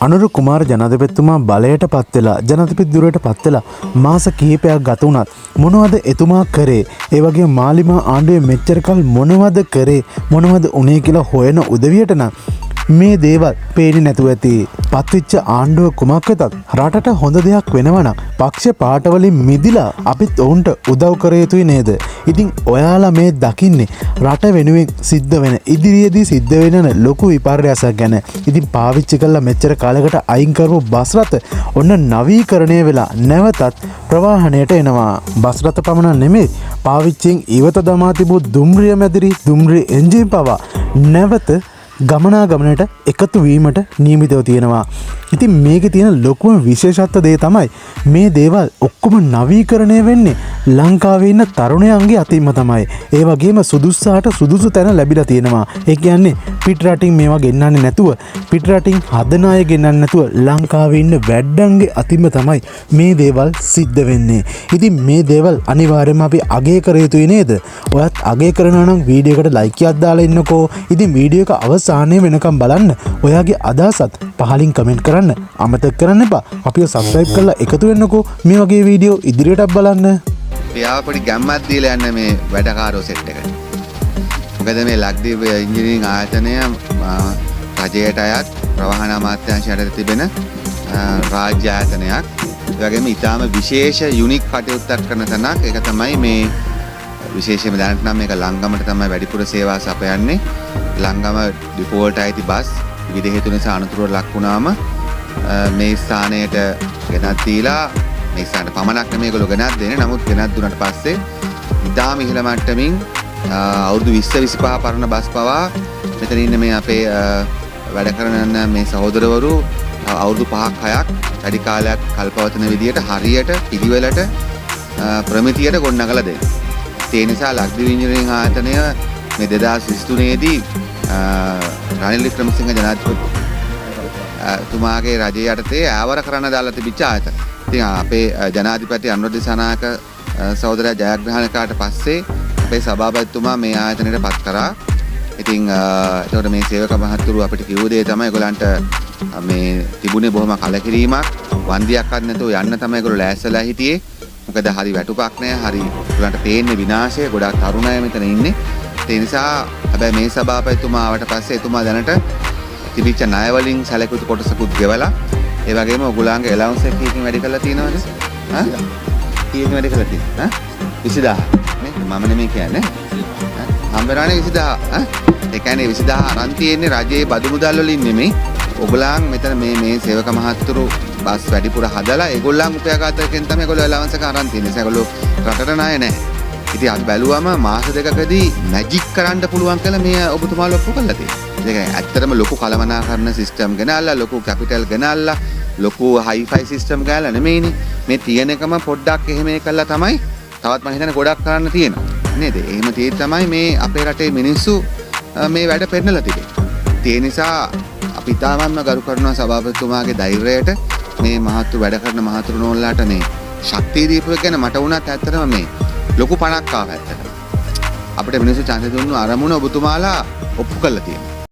අනුර කුමාර ජනාධිපතිතුමා බලයට පත් වෙලා ජනාධිපති ධුරයට පත් වෙලා මාස කිහිපයක් ගත වුණත් මොනවද එතුමා කරේ, ඒ වගේම මාලිමා ආණ්ඩුවේ මෙච්චර කල් මොනවද කරේ, මොනවද උනේ කියලා හොයන උදවියට නම් මේ දේවල් පේන්නේ නැතුව ඇති. පත්විච්ච ආණ්ඩුව කුමක් වෙතත් රටට හොඳ දෙයක් වෙනවා නම් පක්ෂ පාටවලින් මිදිලා අපිත් ඔවුන්ට උදව් කර යුතුයි නේද? ඉතින් ඔයාලා මේ දකින්නේ රට වෙනුවෙන් සිද්ධ වෙන ඉදිරියේදී සිද්ධ වෙන ලොකු විපර්යාසයක් ගැන. ඉතින් පාවිච්චි කරලා මෙච්චර කාලයකට අයින් කරපු බස් රථ ඔන්න නවීකරණය වෙලා නැවතත් ප්‍රවාහනයට එනවා. බස් රථ පමණක් නෙමෙයි, පාවිච්චියෙන් ඉවත දමා තිබූ දුම්රිය මැදිරි, දුම්රිය එන්ජින් පවා නැවත ගමනාගමනයට එකතු වීමට නියමිතව තියෙනවා. ඉතින් මේකේ තියෙන ලොකුම විශේෂත්ව දේ තමයි මේ දේවල් ඔක්කොම නවීකරණය වෙන්නේ ලංකාවේ ඉන්න තරුණයන්ගේ අතින්ම තමයි. ඒ වගේම සුදුස්සාට සුදුසු තැන ලැබිලා තියෙනවා. ඒ කියන්නේ පිට රටින් මේවා ගෙන්නන්නේ නැතුව, පිට රටින් හදන අය ගෙන්නන්නේ නැතුව ලංකාවේ ඉන්න වැඩ්ඩන්ගේ අතින්ම තමයි මේ දේවල් සිද්ධ වෙන්නේ. ඉතින් මේ දේවල් අනිවාර්යයෙන්ම අපි අගය කර යුතුයි නේද? ඔයත් අගය කරනවා නම් වීඩියෝ එකට ලයික් එකක් දාලා ඉන්නකෝ. ඉතින් වීඩියෝ එක අවසානයේ වෙනකම් බලන්න. ඔයාගේ අදහසත් පහලින් කමෙන්ට් කරන්න අමතක කරන්න එපා. අපිව සබ්ස්ක්‍රයිබ් කරලා එකතු වෙන්නකෝ මේ වගේ වීඩියෝ ඉදිරියටත් බලන්න. පියාව පොඩි ගැම්මක් දීලා යන්න මේ වැඩකාරෝ සෙට් එකට. මොකද මේ ලක්දීප ඉංජිනේරින් ආයතනය රජයට අයත් ප්‍රවාහන අමාත්‍යාංශයට යටතේ තිබෙන රාජ්‍ය ආයතනයක්. ඒ වගේම ඊටාම විශේෂ යුනික් කටයුත්තක් කරන තැනක්. ඒක තමයි මේ විශේෂයෙන්ම දැනට නම් මේක ලංගමට තමයි වැඩිපුර සේවා සපයන්නේ. ලංගම ඩිපෝල්ට් අයිති බස් විවිධ හේතු නිසා අනතුරුවට ලක් වුණාම මේ ස්ථානයට ගෙනත් දීලා, මේ ස්ථානට පමණක් නෙමෙයි ඒගොල්ලෝ ගෙනත් දෙන්නේ. නමුත් ගෙනත් දුන්නාට පස්සේ ඉතාම ඉහළ මට්ටමින් අවුරුදු 20 25 පරණ බස් පවා මෙතන ඉන්න මේ අපේ වැඩ කරන මේ සහෝදරවරු අවුරුදු 5ක් 6ක් වැඩි කාලයක් කල්පවතන විදියට හරියට පිළිවෙලට ප්‍රමිතියට ගොඩනගලා දෙනවා. ඒ නිසා ලක්දිව ඉංජිනේරින් ආයතනය මේ 2023 දී රනිල් වික්‍රමසිංහ ජනාධිපතිතුමාගේ රජය යටතේ ආවර කරන්න දාලා තිබිච්ච ආයතන. ඉතින් අපේ ජනාධිපති අනුර දිසානායක සහෝදරයා ජයග්‍රහණ කරාට පස්සේ අපේ සභාපතිතුමා මේ ආයතනයට පත් කරා. ඉතින් එතකොට මේ සේවක මහත්තුරු අපිට කිව්ව දේ තමයි ඒගොල්ලන්ට මේ තිබුණේ බොහොම කලකිරීමක්, වන්දියක්වත් නැතුව යන්න තමයි ඒගොල්ලෝ ලෑස්තිලා හිටියේ. මොකද හරි වැටුපක් නෑ, හරි ඒගොල්ලන්ට පේන්නේ විනාශය, ගොඩාක් තරුණ අය මෙතන ඉන්නේ. ඒ නිසා හැබැයි මේ සභාපතිතුමා ආවට පස්සේ එතුමා දැනට තිබිච්ච ණය වලින් සැලකිය යුතු කොටසකුත් ගෙවලා, ඒ වගේම ඔයගොල්ලන්ගේ ඇලවන්ස් එක කීයකින් වැඩි කරලා තියෙනවද? ඈ? කීයකින් වැඩි කරලා තියෙනවද? ඈ? 20000 නේ? මම නෙමෙයි කියන්නේ. ඈ? හම්බ වෙනවනේ 20000. ඈ? ඒ කියන්නේ 20000 අරන් තියෙන්නේ රජයේ බදු මුදල් වලින් නෙමෙයි. ඔයගොල්ලන් මෙතන මේ සේවක මහත්තුරු බස් වැඩිපුර හදලා ඒගොල්ලන් උපයාගත එකෙන් තමයි ඒගොල්ලෝ ඇලවන්ස් එක අරන් තියෙන්නේ. ඒ නිසා ඒගොල්ලෝ රටට ණය නැහැ. ඉතින් අපි බැලුවම මාස දෙකකදී මැජික් කරන්න පුළුවන් කියලා මේ ඔබතුමාලා ඔප්පු කරලා තියෙනවා. ඒ කියන්නේ ඇත්තටම ලොකු කළමනාකරණ සිස්ටම් ගෙනල්ලා, ලොකු කැපිටල් ගෙනල්ලා, ලොකු හයිෆයි සිස්ටම් ගෙනල්ලා නෙමෙයිනේ. මේ තියෙන එකම පොඩ්ඩක් එහෙම කළා තමයි තවත් මම හිතන්නේ ගොඩක් කරන්න තියෙනවා. නේද? එහෙම තියෙද්දි තමයි මේ අපේ රටේ මිනිස්සු මේ වැඩ පෙන්නලා තිබෙන්නේ. ඒ නිසා අපි ඉතාමත්ම ගරු කරනවා සභාපතිතුමාගේ ධෛර්යයට. මේ මහත්තුරු වැඩ කරන මහතුරු නෝන්ලාට මේ ශක්තිය දීපු එක ගැන මට වුණත් ඇත්තටම මේ ලොකු පණක් ආවා ඇත්තටම. අපිට මිනිස්සු ඡන්දය දුන්නු අරමුණ ඔබතුමාලා ඔප්පු කරලා තියෙනවා.